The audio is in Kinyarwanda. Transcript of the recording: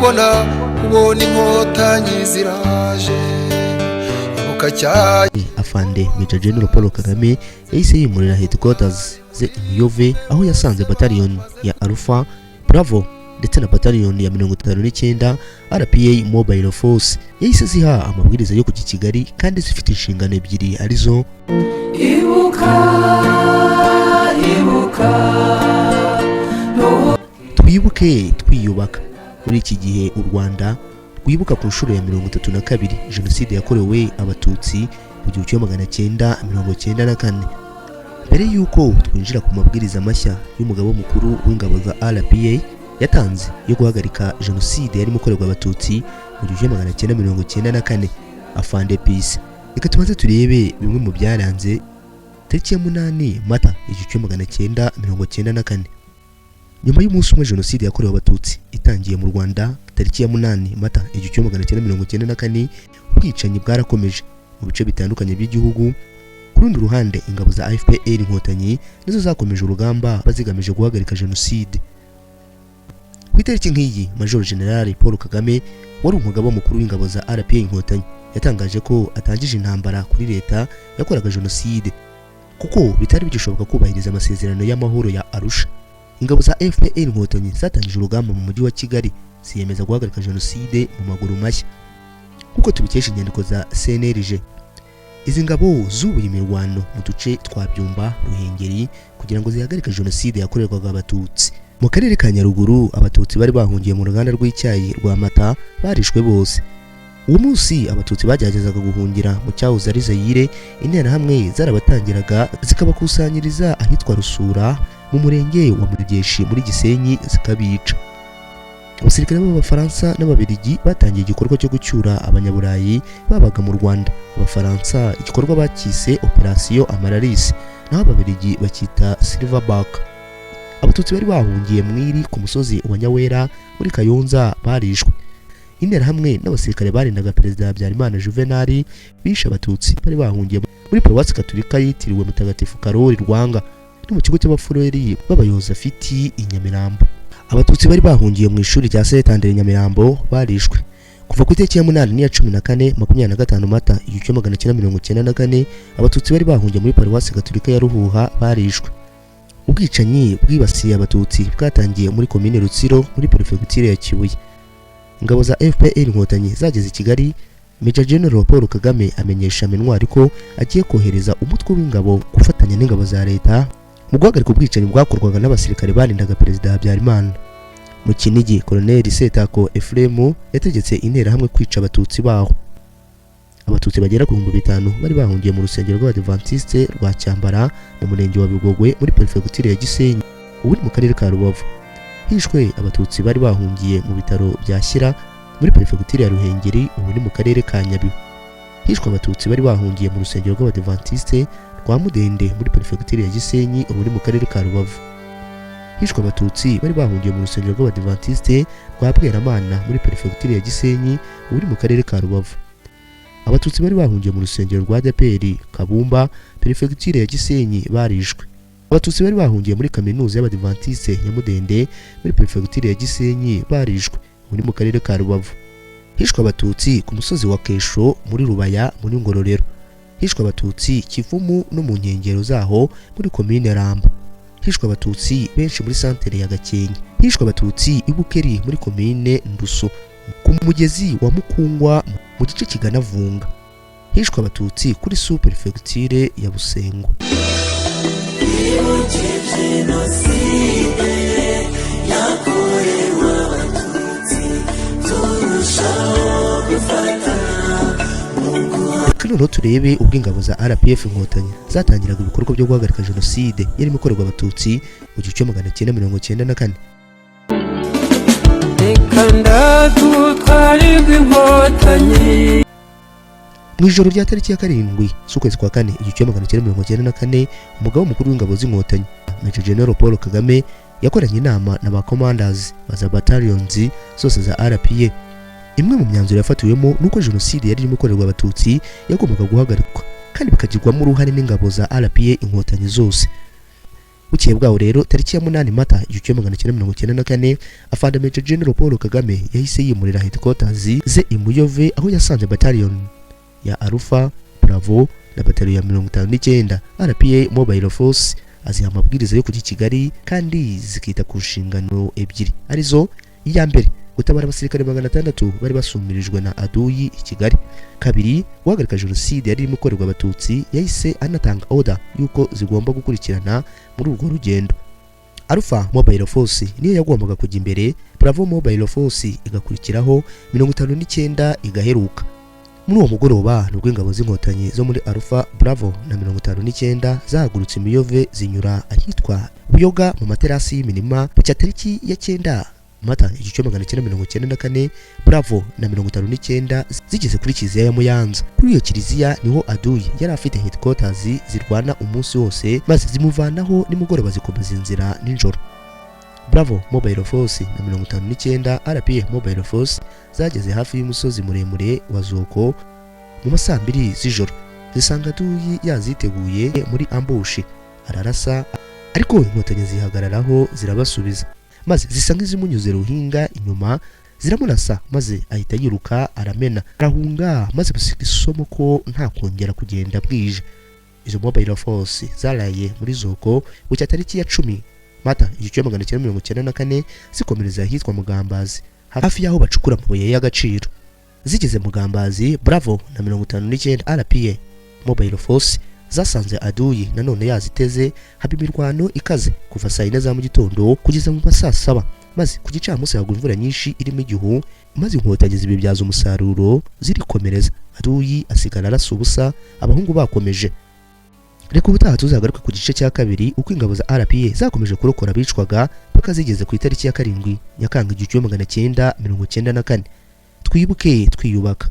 Kubona ubona Inkotanyi ziraje, ibuka cya Afande Major General Paul Kagame yahise yimurira headquarters ze i Miyove, aho yasanze battalion ya Alpha, Bravo ndetse na battalion ya 59 RPA Mobile Force. Yahise ziha amabwiriza yo kujya i Kigali kandi zifite inshingano ebyiri, arizo: Ibuka, ibuka. Twibuke twiyubaka. Muri iki gihe u Rwanda rwibuka ku nshuro ya 32 Jenoside yakorewe Abatutsi mu 1994. Mbere y'uko twinjira ku mabwiriza mashya y'umugaba mukuru w'ingabo za RPA yatanze yo guhagarika Jenoside yarimo ikorerwa Abatutsi mu 1994, Afande Peace, reka tubanze turebe bimwe mu byaranze tariki ya 8 Mata 1994. Nyuma y'umunsi umwe Jenoside yakorewe Abatutsi itangiye mu Rwanda, tariki ya 8 Mata 1994, ubwicanyi bwarakomeje mu bice bitandukanye by'igihugu. Ku rundi ruhande, ingabo za FPR Inkotanyi nizo zakomeje urugamba bazigamije guhagarika Jenoside. Ku itariki nk'iyi, Major General Paul Kagame wari umugaba mukuru w'ingabo za RPA Inkotanyi yatangaje ko atangije intambara kuri leta yakoraga Jenoside, kuko bitari bigishoboka kubahiriza amasezerano y'amahoro ya Arusha. Ingabo za FPR Inkotanyi zatangije urugamba mu mujyi wa Kigali, ziyemeza guhagarika Jenoside mu maguru mashya. Nk'uko tubikesha inyandiko za CNLG, izi ngabo zubuye imirwano mu duce twa Byumba, Ruhengeri kugira ngo zihagarike Jenoside yakorerwaga Abatutsi. Mu karere ka Nyaruguru, Abatutsi bari bahungiye mu ruganda rw'icyayi rwa Mata barishwe bose. Uwo munsi Abatutsi bageragezaga guhungira mu cyahoze ari Zayire, Interahamwe zarabatangiraga zikabakusanyiriza ahitwa Rusura mu murenge wa Mugeshi muri Gisenyi, zikabica. Abasirikare b'Abafaransa n'Ababiligi batangiye igikorwa cyo gucyura Abanyaburayi babaga mu Rwanda. Abafaransa igikorwa bakise Operation Amaryllis, naho Ababiligi bakita Silverback. Abatutsi bari bahungiye Mwiri ku musozi wa Nyawera muri Kayonza barishwe. Interahamwe n'abasirikare barindaga Perezida Habyarimana Juvenal bishe Abatutsi bari bahungiye muri Paruwasi Katolika yitiriwe Mutagatifu Karoli Rwanga no mu kigo cy'Abafureri b'Abayozafiti i Nyamirambo. Abatutsi bari bahungiye mu ishuri rya Saint Andre Nyamirambo barishwe. Kuva ku itariki ya 8 n'iya 14, 25 Mata 1994, Abatutsi bari bahungiye muri Paruwasi Gatolika ya Ruhuha barishwe. Ubwicanyi bwibasiye Abatutsi bwatangiye muri Komine Rutsiro muri Perefegitura ya Kibuye. Ingabo za FPR Inkotanyi zageze i Kigali, Major General Paul Kagame amenyesha MINUAR ko agiye kohereza umutwe w'ingabo gufatanya n'ingabo za leta mu guhagarika ubwicanyi bwakorwaga n'abasirikare barindaga Perezida Habyarimana. Mu Kinigi, Colonel Setako Ephraim yategetse Interahamwe kwica Abatutsi baho. Abatutsi bagera ku 5000 bari bahungiye mu rusengero rw'Abadiventiste rwa Cyambara mu murenge wa Bigogwe muri Perefegitura ya Gisenyi, ubu ni mu karere ka Rubavu. Hishwe Abatutsi bari bahungiye mu bitaro bya Shyira muri Perefegitura ya Ruhengeri, ubu ni mu karere ka Nyabihu. Hishwe Abatutsi bari bahungiye mu rusengero rw'Abadiventiste rwa Mudende muri Perefegitura ya Gisenyi, ubu ni mu karere ka Rubavu. Hishwe Abatutsi bari bahungiye mu rusengero rw'Abadiventiste rwa Bweramana muri Perefegitura ya Gisenyi, ubu ni mu karere ka Rubavu. Abatutsi bari bahungiye mu rusengero rwa ADEPR Kabumba, Perefegitura ya Gisenyi, barishwe. Abatutsi bari bahungiye muri Kaminuza y'Abadiventiste ya Mudende muri Perefegitura ya Gisenyi barishwe, ubu ni mu karere ka Rubavu. Hishwe Abatutsi ku musozi wa Kesho muri Rubaya muri Ngororero. Hishwe Abatutsi Kivumu no mu nkengero zaho muri Komine Ramba. Hishwe Abatutsi benshi muri santere ya Gakenke. Hishwe Abatutsi i Bukeri muri Komine Nduso, ku mugezi wa Mukungwa mu gice kigana Vunga. Hishwe Abatutsi kuri sous perefegiture ya Busengo. Twibuke Jenoside yakorewe Abatutsi, turushaho gufatana mu Reka noneho turebe ubwo ingabo za RPF Inkotanyi zatangiraga ibikorwa byo guhagarika Jenoside yarimo ikorerwa Abatutsi mu 1994. Reka ndatutware rw'Inkotanyi. Mu ijoro rya tariki ya 7 z'ukwezi kwa kane 1994, umugaba mukuru w'ingabo z'Inkotanyi, Major General Paul Kagame, yakoranye inama na ba commanders ba za battalions zose za RPA. Imwe mu myanzuro yafatiwemo ni uko Jenoside yari irimo ikorerwa Abatutsi yagombaga guhagarikwa kandi bikagirwamo uruhare n'ingabo za RPA Inkotanyi zose. Bukeye bwaho rero, tariki ya 8 Mata 1994, Afande Major General Paul Kagame yahise yimurira headquarters ze i Muyove, aho yasanze battalion ya Alpha, Bravo na battalion ya 59 RPA Mobile Force, aziha amabwiriza yo kujya i Kigali kandi zikita ku nshingano ebyiri, arizo: iya mbere, gutabara abasirikare 600 bari basumirijwe na aduyi i Kigali; kabiri, guhagarika jenoside yari irimo ikorerwa Abatutsi. Yahise anatanga order y'uko zigomba gukurikirana muri urwo rugendo. Alpha Mobile Force niyo yagombaga kujya imbere, Bravo Mobile Force igakurikiraho, 59 igaheruka. Muri uwo mugoroba nibwo ingabo z'Inkotanyi zo muri Alpha, Bravo na 59 zahagurutse Miyove, zinyura ahitwa Buyoga mu materasi y'imirima. Bucya tariki ya 9 Mata 1994, Bravo na 59 zigeze kuri kiliziya ya Muyanza. Kuri iyo kiliziya niho aduyi yari afite headquarters, zirwana umunsi wose maze zimuvanaho nimugoroba, zikomeza inzira nijoro. Bravo Mobile Force na 59 RPA Mobile Force zageze hafi y'umusozi muremure wa Zoko mu masaa 2 z'ijoro, zisanga aduyi yaziteguye muri ambush, ararasa, ariko Inkotanyi zihagararaho zirabasubiza, maze zisa nk'izimunyuze ruhinga inyuma, ziramurasa, maze ahita yiruka aramena arahunga, maze basiga isomo ko nta kongera kugenda bwije. Izo Mobile Force zaraye muri Zoko, bucya tariki ya 10 Mata 1994 zikomereza ahitwa Mugambazi, hafi y'aho bacukura amabuye y'agaciro. Zigeze Mugambazi, Bravo na 59 RPA Mobile Force zasanze aduyi nanone yaziteze, haba imirwano ikaze kuva saa 4 za mu gitondo kugeza mu ma saa 7, maze ku gicamunsi hagwa imvura nyinshi irimo igihu, maze Inkotanyi zibibyaza umusaruro zirikomereza, aduyi asigara arasa ubusa, abahungu bakomeje. Reka ubutaha tuzagaruke ku gice cya kabiri, uko ingabo za RPA zakomeje kurokora abicwaga paka zigeze ku itariki ya 7 Nyakanga 1994. Twibuke twiyubaka.